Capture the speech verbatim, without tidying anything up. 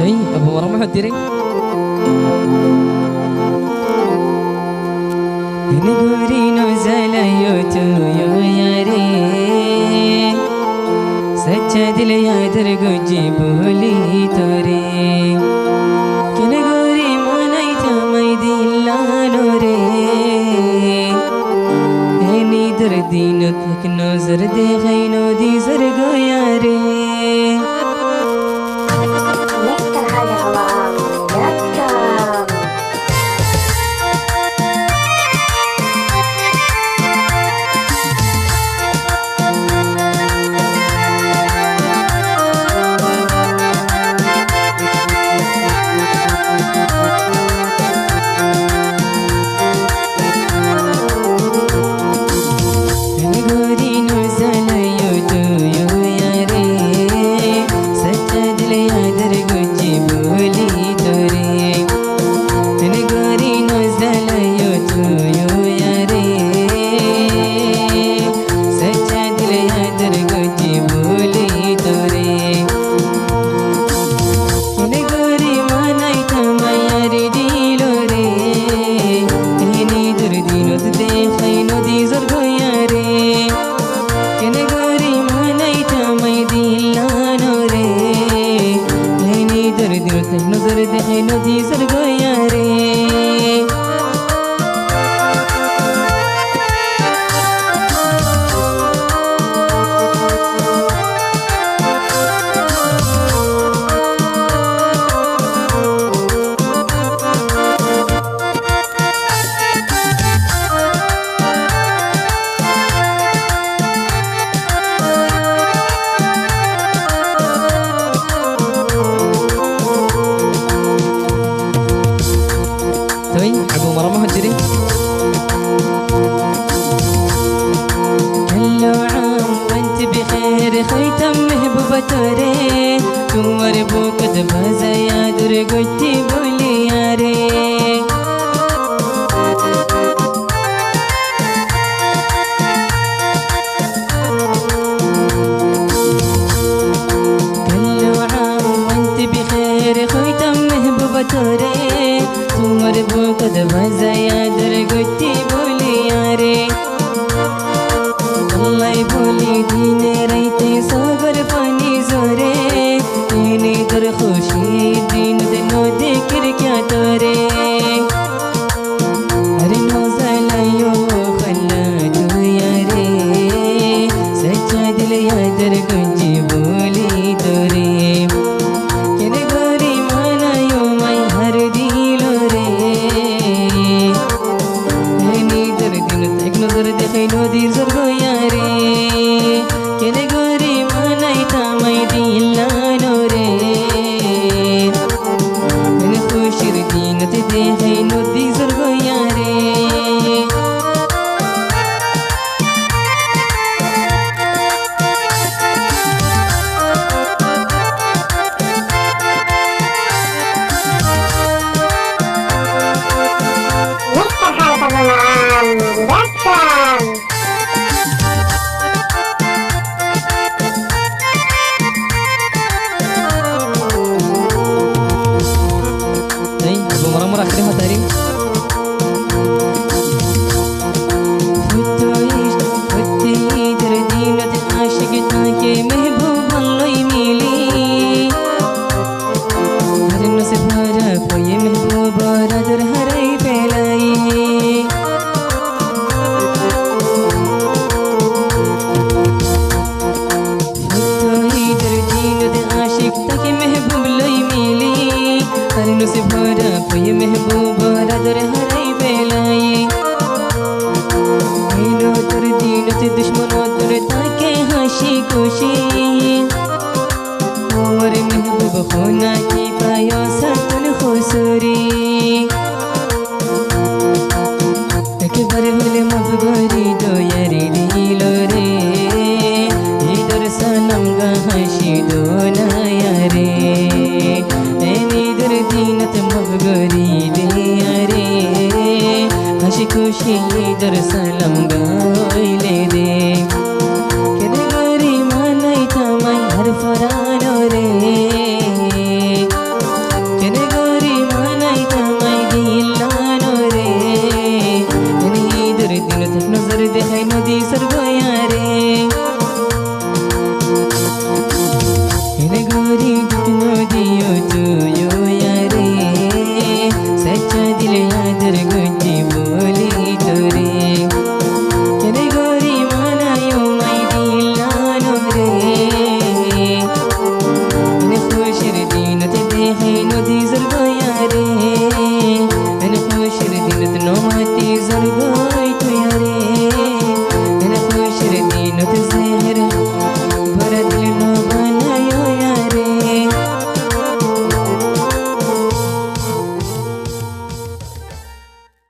Hey, Abu Marama Hadiri. Negori no zala yo tu yo yare. Sacha dil ya dar guji boli tore. Ke negori manai tamai dil no re. Eni dardi no tak no zarde gai no di zargo yare. Toi, Abu Marama Hadiri. كل عام وانت بخير، خويا محبوبة توري. Tumare bukut bazaya durguti boliyare. كل عام وانت بخير، خويا محبوبة توري. Tumare bukut bazaya durguti boliyare. Wallahi boli dine raite sogar pani zore. Ini dar khushi din de no de kir kya tore. Are no zala yo khala tu yare. Sacha dil ya dar gunji boli tore. Kene gori mana yo mai har dilo re. Eni dardi no tak no dardi khaino di zargo yare. Kene gori manai tamai di illa no re. Eni khushi di no te de khaino di zargo yare. Mister Hassan Imam dot com. Hey, Abu Mara Mara, akhirnya matahari. Fotoʻi dardino de ashik taki mehbub loi mili. Hari no se bhara poi mehbub ra dar harai belai. Eno dardino te dushmano dur take hashi kushi. Aur mehbub khona ki payo satun khusuri. Ek bar hule maf gori do yari dilo re, idar sanam ga hashi do na yare. Eni dardino te maf gori de yare, hashi kushi idar sanam.